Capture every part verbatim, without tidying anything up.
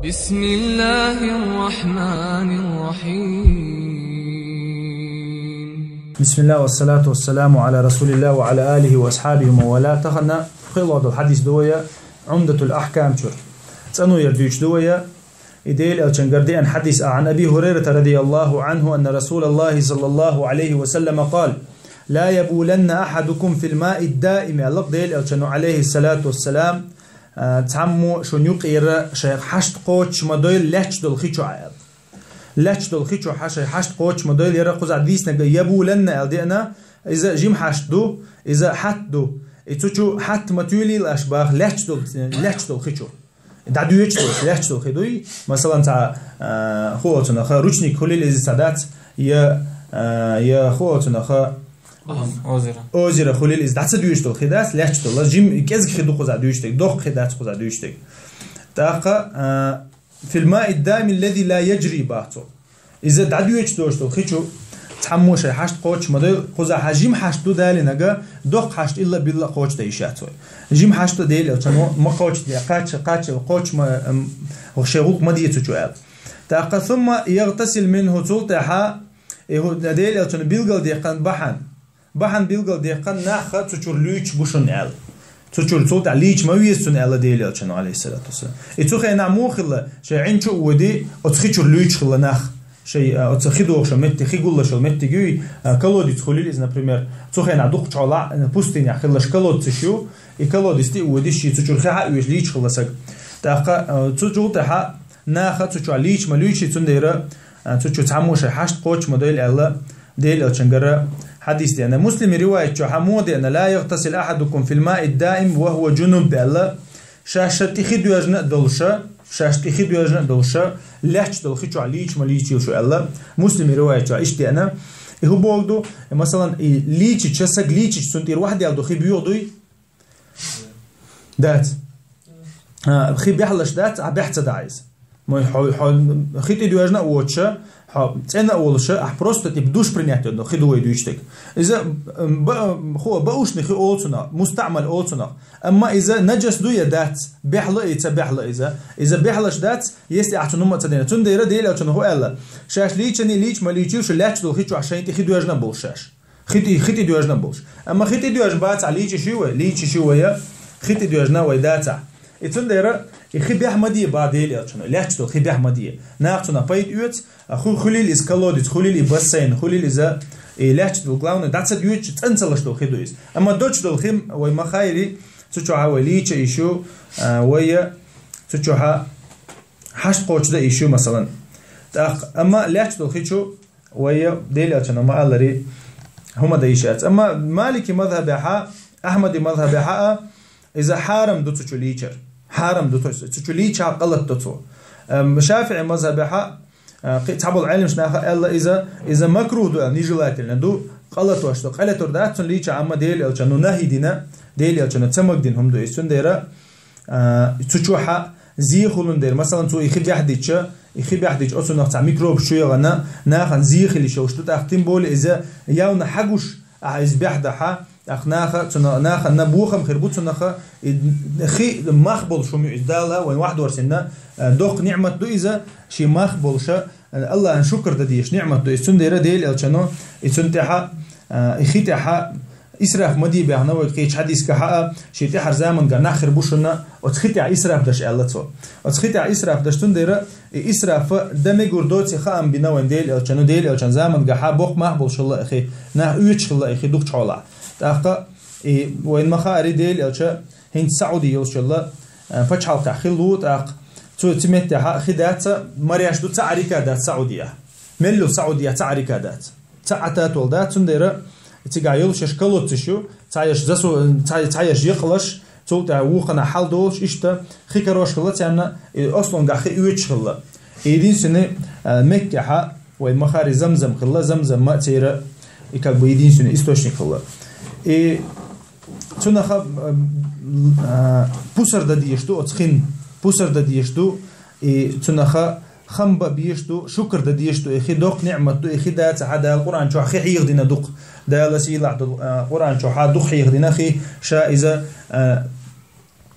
بسم الله الرحمن الرحيم. بسم الله والصلاة والسلام على رسول الله وعلى آله وأصحابه ومن والاه. Тахан пхелагӀа дола хьадис да вай Умдатул Ахкам чура. ЦӀанвалар дуьйцуш да вай, и Делан Элчангара деана хьадис а. عن أبي هريرة رضي الله عنه أن رسول الله صلى الله عليه وسلم قال: لا يبولن أحدكم في الماء الدائم, аьлла Делан Элчано, عليه الصلاة والسلام, а, цхьаммо шун юкъера шоай хьашт кхочуш ма дойла лаьтташ долча хи чу, аьлла. Лаьтташ долча хи чу шоай хьашт кхочуш ма дойла, яра кхузахь дийцинарг يبولن аьлла деана, иза жима хьашт ду, иза хьатта ду. И цу чу хьатта ма туьйлийла аша боху, лаьтташ долча, лаьтташ долча хи чу. ДӀадоьдуш долча, лаьтташ долча хи дуй, масалан, цхьа, а, хӀун олу цунах, ручник хуьлийла иза цхьа дац, я, а, я хӀун олу цунах, Озеро. Озеро хуьлийла иза, дӀа ца доьдуш долча хи дац, лаьтташ долча, жима кӀезиг хи ду кхузахь дуьйцуш дерг, доккха хи дац кхузахь дуьйцуш дерг. ТӀаккха, а, في الماء الدائم الذي لا يجري боху цо. Иза дӀадоьдуш долча долча хи чу цхьаммо шоай хьашт кхочуш ма дойла, кхузахь жима хьашт ду далинарг, доккха хьашт илла а билла а кхочушдан йиш яц вай. Жима хьашт а Делан Элчано ма кхочушде, кхача, кхача, кхочуш ма, м, шайн гӀуллакх ма де цу чу аьлла. ТӀаккха ثم يغتسل منه, цул тӀаьхьа, и хӀу-, Делан Элчано билгалдаьккхина бахьана. Бахьана билгалдаьккхина, нах цу чуьра лийча бу шуна аьлла. Цу чуьра цул тӀаьхьа лийча ма веза цунна аьлла Делан Элчано, عليه الصلاة والسلام. И цу хенахь муха хилла, шайн Ӏин чу а воьдий, оцу хи чуьра лийча хилла нах. Шайн, а, оцу хи дохуш йолу меттиг, хи гуллуш йолу меттиг юй, а, колодец хуьлийла иза, например, цу хенахь дукхачу хьолахь, а, пустынехь хилларш колодцаш ю, и колодец тӀе а воьдий, шен цу чуьра хи хьа а оьшуш лийча хилла саг. ТӀаккха, а, цу чул тӀаьхьа нах цу чохь лийча ма лийчий, цундела, а, цу чу цхьаммо шайн хьашт кхочуш ма дойла аьлла, Делан Элчангара хьадис деана. Муслима риваят чохь муха деана: لا يغتسل أحدكم في الماء الدائم وهو جنب аьлла, шаьш тӀе хи доьжна а долуш, шаьш тӀе хи доьжна а долуш, лаьтташ долча хи чохь лийча ма лийчийла шу аьлла. Муслима риваят чохь иштта деана. И хӀун боху ду, масалан, и лийчича, саг лийчича, цунна тӀера ваьхьа даьлла долу хи боьха дуй? Дац. А, хи баьхьалуш дац, ахь баьхьа ца дахь иза. Ма хьо, хьо хи тӀе доьжна а воцуш, хьо цӀена а волуш, ахь просто типа душ принять йо, хи ду вай дуьйцуш дерг. Иза, м, ба-, м, хӀун, баушни хи олу цунах, мустаъмал олу цунах. Амма иза нажас ду я дац, баьхьалу и, ца баьхьалу иза. Иза баьхьалуш дац, если ахь цунна хӀума а ца дина. Цундела Делан Элчано хӀун аьлла? Шаьш лийчаний лийча ма лийчийла шу, лаьтташ долча хи чохь шайн тӀе хи доьжна а болуш шаьш. Хи тӀе, хи тӀе доьжна а болуш. Амма хи тӀе доьжна бацахь лийча йиш юй вай, лийча йиш юй вай, хи тӀе доьжна вай дацахь. И цундела и хи баьхьа ма де боху Делан Элчано, лаьтташ долча хи баьхьа ма де. Нах цунах пайда оьцу, а ху-, хуьлийла иза колодец, хуьлийла и бассейн, хуьлийла иза и лаьтташ долу, главное, дӀа ца доьдуш, цӀена ца луш долу хи ду иза. Амма доцуш долу хи вай ма хайрий, цу чохь вай лийча йиш ю, а, вай цу чохь хьашт кхочушдан йиш ю, масалан. ТӀаккха, амма лаьтташ долу хи чу вай Делан Элчано ма-аллара, хӀума дан йиш яц. Амма Малики мазхабехь а, Ахьмади мазхабехь а, иза хьарам ду цу чу лийчар. Хьарам ду, то есть цу чу лийча къа латадо цо. Ам, ШафиӀи мазхабехь а, а, кхин цхьаболу Ӏеламнаха аьлла иза, иза макрух ду аьлла, нежелательно ду, къа латош ду. Къа латор дац цунна лийча, амма Делан Элчано нахьи дина, Делан Элчано ца магадина хӀума ду иза. Цундела а, цу чохь зе хуьлун дела, масалан, цо и хи баьхьа дича, и хи баьхьа дича, оцунах цхьа микробаш чу яхана, нахана зе хила йиш йолуш ду, тӀаккха тем более иза явно хьагуш, ахьа иза баьхьа дахь, тӀаккха наха, цунах, нахана бохам хир бу цунах, и хи мах болуш хӀума ю иза, Дала вайн вахдорсина, а, доккха ниъмат ду иза, шен мах болуша, Аллахьан шукр дан дезаш ниъмат ду иза. Цундела Делан Элчано, и цунна тӀехьа, а, и хи тӀехьа исраф ма де боху вай, кхечу хьадисехь а, шен тӀаьхьара заманга нах хир бу шуна, оцу хи тӀехь исраф деш аьлла цо. Оцу хи тӀехь исраф деш, цундела и исраф дан мегар доций хаам бина вайн Делан Элчано, Делан Элчан заманга боккха мах болуш хилла и хи, нах оьцуш хилла и хи дукхачу хьолахь. ТӀаккха и вайн ма хаарий, Делан Элча хӀинца Саудий йолчул, а, пачхьалкхехь хилла ву, тӀаккха цу цу меттехь а хи дац, мареш ду, цхьа а река дац Саудехь. Мел ю Саудехь, цхьа а река дац. Цхьа а татол дац, цундела цигахь йолуш ерш колодцаш ю, цхьаерш засу-, цхьа-, цхьаерш якъалаш, цул тӀаьхьа вукханахь хьал долуш, иштта хи карош хилла царна, и ослунгахь хи оьцуш хилла. И единственный, а, Меккехь а, вайн ма хаарий, Замзам хилла, Замзам ма церан, и как бы единственный источник хилла. И цунах а, а, пусар дан дезаш ду оцу хин, пусар дан дезаш ду, и цунах хам бан безаш ду, шукр дан дезаш ду, и хи доккха ниъмат ду, и хи дацахь, Дала Къуръан чохь хи хьехадина дукха. Дала сийлахь долу, а, Къуръан чохь дукха хьехадина хи, ша иза, а,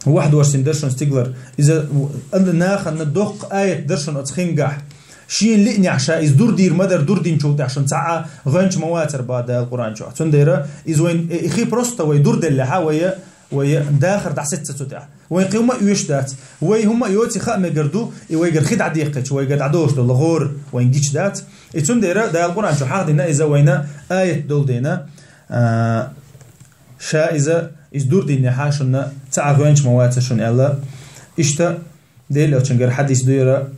вахьдош син дар шун стиглар. Иза нахана доккха аят дар шун оцу хингахь. Шен лиънехь ша иза дур дийр ма дара, дур динчул тӀехь шун цхьа а гӀоьнча ма вацар боху Дала Къуръан чохь. Цундела иза вайн, и хи просто вай дур деллехьа, вай, вай дахар дӀасаца цу тӀехь. Вайн кхин хӀума а оьшуш дац. Вай хӀума а йоций хаа мегар ду, и вайгара хи дӀадеккхича, вайгара дӀадолуш долу гӀора вайн гича дац. И цундела Дала Къуръан чу хьахдина иза вайна аят долу дена, а, ша иза, иза дур динехьа шуна цхьа а гӀоьнча ма ваца шуна аьлла. Иштта Делан Элчангара хьадис ду яра: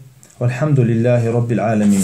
«Валхьамдулиллахи Роббил Ӏаламин».